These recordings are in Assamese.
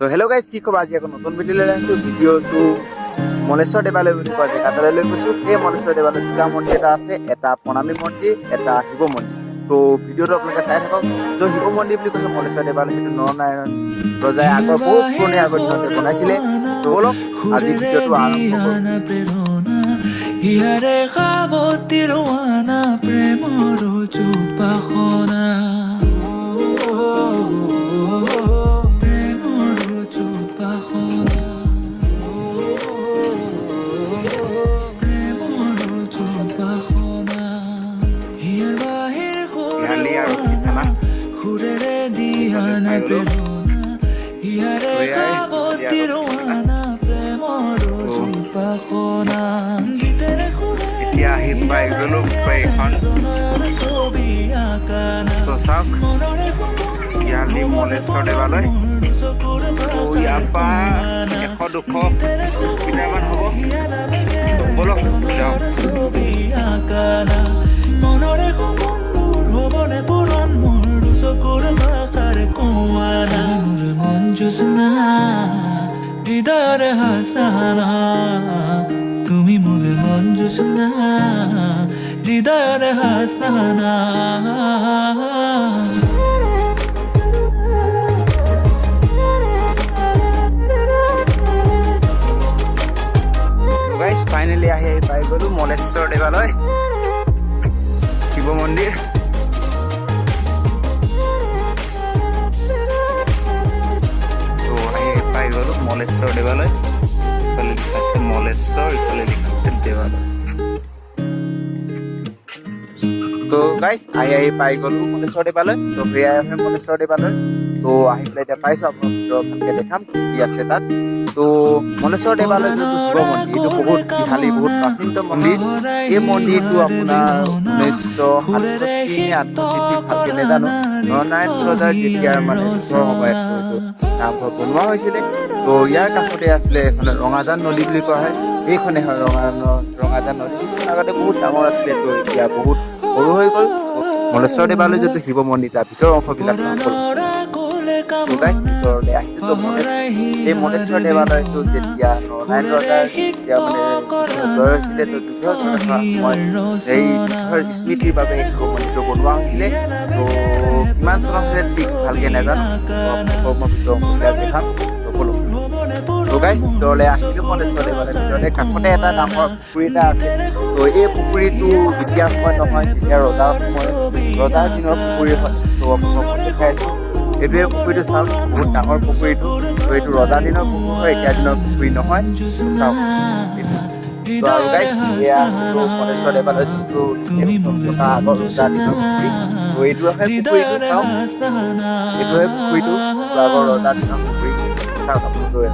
তো হেল্ল' গাইজ, কি খবৰ? আজি আকৌ নতুন ভিডিঅ' লৈ আনিছোঁ। ভিডিঅ'টো মলেশ্বৰ দেৱালয় বুলি কোৱা জেগাটোলৈ লৈ গৈছোঁ। এই মলেশ্বৰ দেৱালয়ত দুটা মন্দিৰ এটা আছে, এটা প্ৰণামী মন্দিৰ, এটা শিৱ মন্দিৰ। তো ভিডিঅ'টো আপোনালোকে চাই থাকক। ত' শিৱ মন্দিৰ বুলি কৈছোঁ, মলেশ্বৰ দেৱালয়, সেইটো নৰনাৰায়ণ ৰজাই আগৰ বহুত পুৰণি আগৰ দিনতে বনাইছিলে। তো ব'লক, আজি ভিডিঅ'টো আৰম্ভ কৰোঁ। প্ৰেৰণা হিয়াৰে সাৱটি ৰোৱানা প্ৰেমৰ উপাসনা, প্ৰেমৰ উপাসনা, প্ৰেমৰ উপাসনা, হিয়াৰ বাহিৰ বিহালী আৰক্ষী থানা। সুৰেৰে দিয়ানা প্ৰেৰণা, হিয়াৰে সাৱটি ৰোৱানা প্ৰেমৰ উপাসনা, গীতেৰে সুৰে এতিয়া আহি পাই গ'লো এইখন। প্ৰণয়ৰ ছবি আঁকানা। তো চাওক, মনৰে সপোন বিহালী মলেশ্বৰ দেৱালয়। মোৰ চকুৰ তো ইয়াৰ পৰা 100-200 মিটাৰমান হ'ব। তো ব'লক যাওঁ। ছবি আঁকানা, মনৰে সপোন মোৰ হ'বনে পূৰণ, মোৰ চকুৰ ভাষাৰে কোৱানা। মোৰ মন জোৎস্না, হৃদয়ৰে হাসনা, তুমি মোৰ মন জোৎস্না, হৃদয়ৰে হাসনা। গাইজ, ফাইনেলি আহি আহি পাই গ'লো মলেশ্বৰ দেৱালয় শিৱ মন্দিৰ। তো আহি আহি পাই গ'লো মলেশ্বৰ দেৱালয়। ইফালে লিখা আছে মলেশ্বৰ, ইফালে লিখা আছে দেৱালয়। তো গাইজ, আহি আহি পাই গ'লো মলেশ্বৰ দেৱালয়। তো সেয়াই হয় মলেশ্বৰ দেৱালয়। তো আহি পেলাই এতিয়া পাইছোঁ, আপোনাক ভিতৰত ভালকে দেখাম কি কি আছে তাত। তো মলেশ্বৰ দেৱালয় যোনটো শিৱ মন্দিৰ, এইটো বহুত বিহালীৰ বহুত প্ৰাচীনতম মন্দিৰ। এই মন্দিৰটো আপোনাৰ 1967 নে 68, ঠিক ভালকে নাজানো, নৰনাৰায়ণ ৰজাৰ যেতিয়া মানে যুদ্ধৰ সময়ত এইটো নামঘৰ বনোৱা হৈছিলে। তো ইয়াৰ কাষতে আছিলে এখন ৰঙাজান নদী বুলি কোৱা হয়। এইখনে হয় ৰঙাজান নদী। এইখন আগতে বহুত ডাঙৰ আছিলে, তো এতিয়া বহুত সৰু হৈ গ'ল। মলেশ্বৰ দেৱালয় যোনটো শিৱ মন্দিৰ, তাৰ ভিতৰৰ অংশবিলাক চাওঁ ব'লক। তো গাইজ, ভিতৰলৈ আহিছো। তো এই মলেশ্বৰ দেৱালয়টো যেতিয়া নৰনাৰায়ণ ৰজাৰ যেতিয়া মানে জয় হৈছিলে, তো যুদ্ধ জয় হোৱাৰ সময়ত সেই যুদ্ধৰ স্মৃতিৰ বাবে এই শিৱ মন্দিৰটো বনোৱা হৈছিলে। তো কিমান চনত হৈছিলে ঠিক ভালকে নাজানো। তো আপোনালোকক মই ভিতৰৰ অংশবিলাক দেখাম, তো ব'লক। তো গাইজ, ভিতৰলৈ আহিলো মলেশ্বৰ দেৱালয়। ভিতৰতে কাষতে এটা ডাঙৰ পুখুৰী এটা আছে। তো এই পুখুৰীটো এতিয়াৰ সময়ত নহয়, যেতিয়া ৰজাৰ সময়ত, ৰজাৰ দিনৰ পুখুৰী হয়। তো আপোনালোকক মই দেখাই আছো, এইটোৱে পুখুৰীটো। চাওক, বহুত ডাঙৰ পুখুৰীটো। তো এইটো ৰজাৰ দিনৰ পুখুৰী হয়, এতিয়া দিনৰ পুখুৰী নহয়। চাওক এইটো। তো আৰু গাইজ, এয়া যোনটো মলেশ্বৰ দেৱালয়, যোনটো থকা আগৰ ৰজাৰ দিনৰ পুখুৰী, তো এইটো হয় পুখুৰীটো। চাওক, এইটো হয় পুখুৰীটো, এইটো আগৰ ৰজাৰ দিনৰ পুখুৰী। চাওক আপোনালোকে।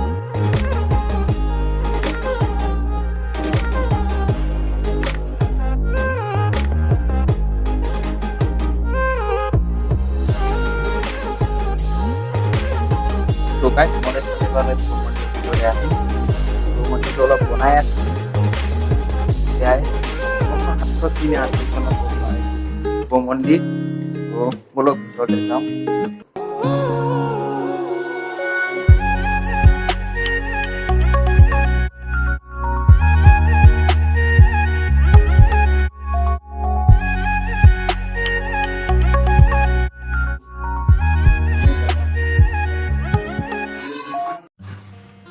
তো গাইজ, মলেশ্বৰ দেৱালয় শিৱ মন্দিৰ ভিতৰলৈ আহিম। শিৱ মন্দিৰটো অলপ বনাই আছে। এয়াই 67 নে 38 চনত বনোৱা এইটো শিৱ মন্দিৰ। তো ব'লক, ভিতৰলৈ যাওঁ।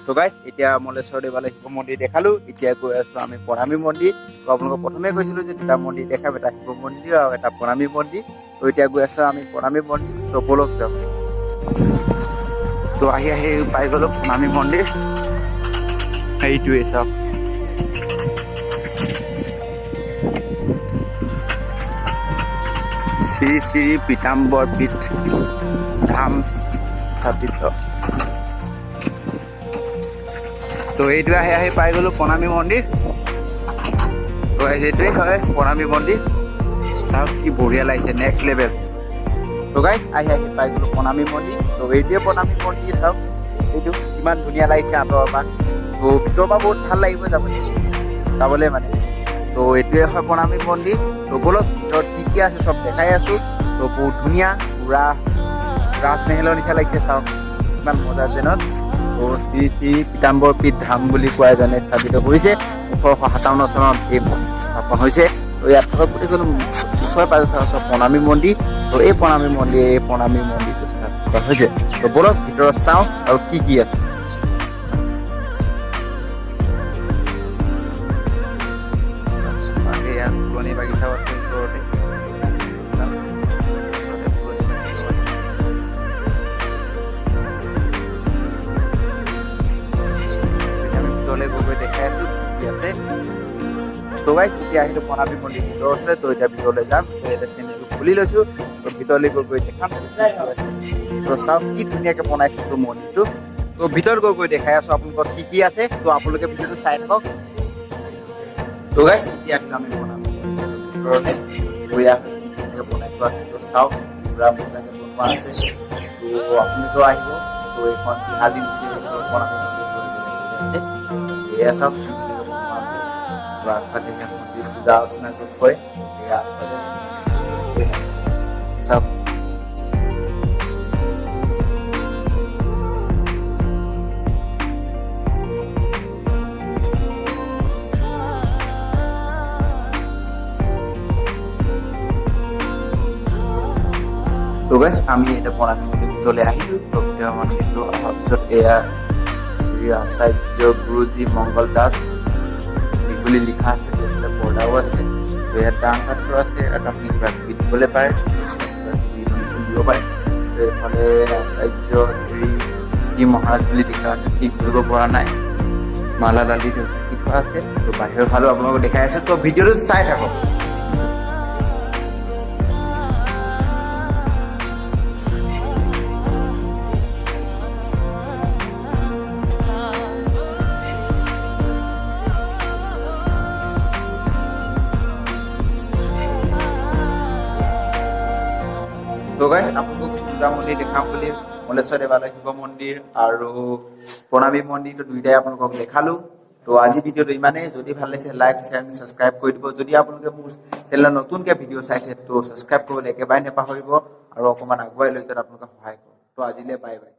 তো গাইজ, এতিয়া মলেশ্বৰ দেৱালয় শিৱ মন্দিৰ দেখালো। এতিয়া গৈ আছো আমি প্ৰণামী মন্দিৰ। তো আপোনালোকক প্ৰথমে কৈছিলো যে দুটা মন্দিৰ দেখাম, এটা শিৱ মন্দিৰ আৰু এটা প্ৰণামী মন্দিৰ। তো এতিয়া গৈ আছো আমি প্ৰণামী মন্দিৰ। তো ব'লক যাওঁ। তো আহি আহি পাই গ'লো প্ৰণামী মন্দিৰ। সেইটোৱে চাওক, শ্ৰী শ্ৰী পীতাম্বৰ পীঠ ধাম স্থাপিত। তো এইটো আহি আহি পাই গ'লো প্ৰণামী মন্দিৰ। তো এইটোৱে হয় প্ৰণামী মন্দিৰ। চাওক, কি বঢ়িয়া লাগিছে, নেক্সট লেভেল। তো গাইজ, আহি আহি পাই গ'লো প্ৰণামী মন্দিৰ। তো এইটোৱে প্ৰণামী মন্দিৰ। চাওক এইটো কিমান ধুনীয়া লাগিছে আঁতৰৰ পৰা। তো ভিতৰৰ পৰা বহুত ভাল লাগিব যাবলৈ, চাবলৈ মানে। তো এইটোৱে হয় প্ৰণামী মন্দিৰ। তো ব'লক, ভিতৰত কি কি আছে চব দেখাই আছো। তো বহুত ধুনীয়া, পুৰা ৰাজমহলৰ নিচিনা লাগিছে। চাওক, কিমান মজা যেনত। তো শ্ৰী শ্ৰী পীতাম্বৰ পীঠ ধাম বুলি কোৱা এজনে স্থাপিত কৰিছে। 1857 চনত এই স্থাপন হৈছে। তো ইয়াত থকা গোটেইখন ওচৰে পাজৰে থকা চব প্ৰণামী মন্দিৰ। তো এই প্ৰণামী মন্দিৰ, এই প্ৰণামী মন্দিৰটো স্থাপন কৰা হৈছে। তো ব'লক ভিতৰত চাওঁ আৰু কি কি আছে। ইয়াত ফুলনি বাগিচাও আছে ওচৰতে। ওচৰতে ফুলনি বাগিচাও আছে। এতিয়া আমি ভিতৰলৈ গৈ গৈ দেখাই আছো কি আছে। তো গাইজ, এতিয়া আহিলো প্ৰণামী মন্দিৰ ভিতৰৰ ওচৰলৈ। তো এতিয়া ভিতৰলৈ যাম। তো এতিয়া চেণ্ডেলটো খুলি লৈছো। তো ভিতৰলৈ গৈ গৈ দেখাম। তো চাওক কি ধুনীয়াকে বনাইছে তো মন্দিৰটো। তো ভিতৰত গৈ গৈ দেখাই আছো আপোনালোকক কি কি আছে। তো আপোনালোকে ভিডিঅ'টো চাই থাকক। তো গাইজ, এতিয়া আহিলো আমি প্ৰণামী মন্দিৰৰ ভিতৰতে। তো ইয়াত কি ধুনীয়াকে বনাই থোৱা আছে। তো চাওক, পুৰা মজাকে বনোৱা আছে। তো আপোনালোকেও আহিব। তো এইখন বিহালী নিচেই ওচৰত প্ৰণামী মন্দিৰ আছে। এয়া চাওক কি ধুনীয়াকে বনোৱা আছে। তো আগফালে ইয়াত মন্দিৰ পূজা অৰ্চনা কৰে। এয়া আগফালে আছে। চাওক। তো গাইজ, আমি এতিয়া প্ৰণামী মন্দিৰ ভিতৰলৈ আহিলোঁ। তো ভিতৰৰ মন্দিৰটো অহাৰ পিছত এয়া শ্ৰী আচাৰ্য গুৰুজী মংগল দাস বুলি লিখা আছে। তো এইফালে পৰ্দাও আছে। তো ইয়াত দান পাত্ৰ আছে। ইয়াত আপুনি কিবা কিবি দিবলৈ পাৰে, কিবা কিবি ডনেশ্যন দিব পাৰে। তো এইফালে আচাৰ্য শ্ৰী জি মহাৰাজ বুলি লিখা আছে, ঠিক ধৰিব পৰা নাই। মালা দালি ঢাকি থোৱা আছে। তো বাহিৰৰ ফালেও আপোনালোকক দেখাই আছে। তো ভিডিঅ'টো চাই থাকক। তো গাইজ, আপোনালোকক দুটা মন্দিৰ দেখাম বুলি, মলেশ্বৰ দেৱালয় শিৱ মন্দিৰ আৰু প্ৰণামী মন্দিৰটো দুইটাই আপোনালোকক দেখালো। তো আজি ভিডিঅ'টো ইমানেই। যদি ভাল লাগিছে, লাইক, শ্বেয়াৰ, ছাবস্ক্ৰাইব কৰি দিব। যদি আপোনালোকে মোৰ চেনেলত নতুনকৈ ভিডিঅ' চাইছে, তো ছাবস্ক্ৰাইব কৰিবলৈ একেবাৰে নাপাহৰিব আৰু অকণমান আগুৱাই লৈ যোৱাত আপোনালোকে সহায় কৰক। তো আজিলৈ বাই বাই।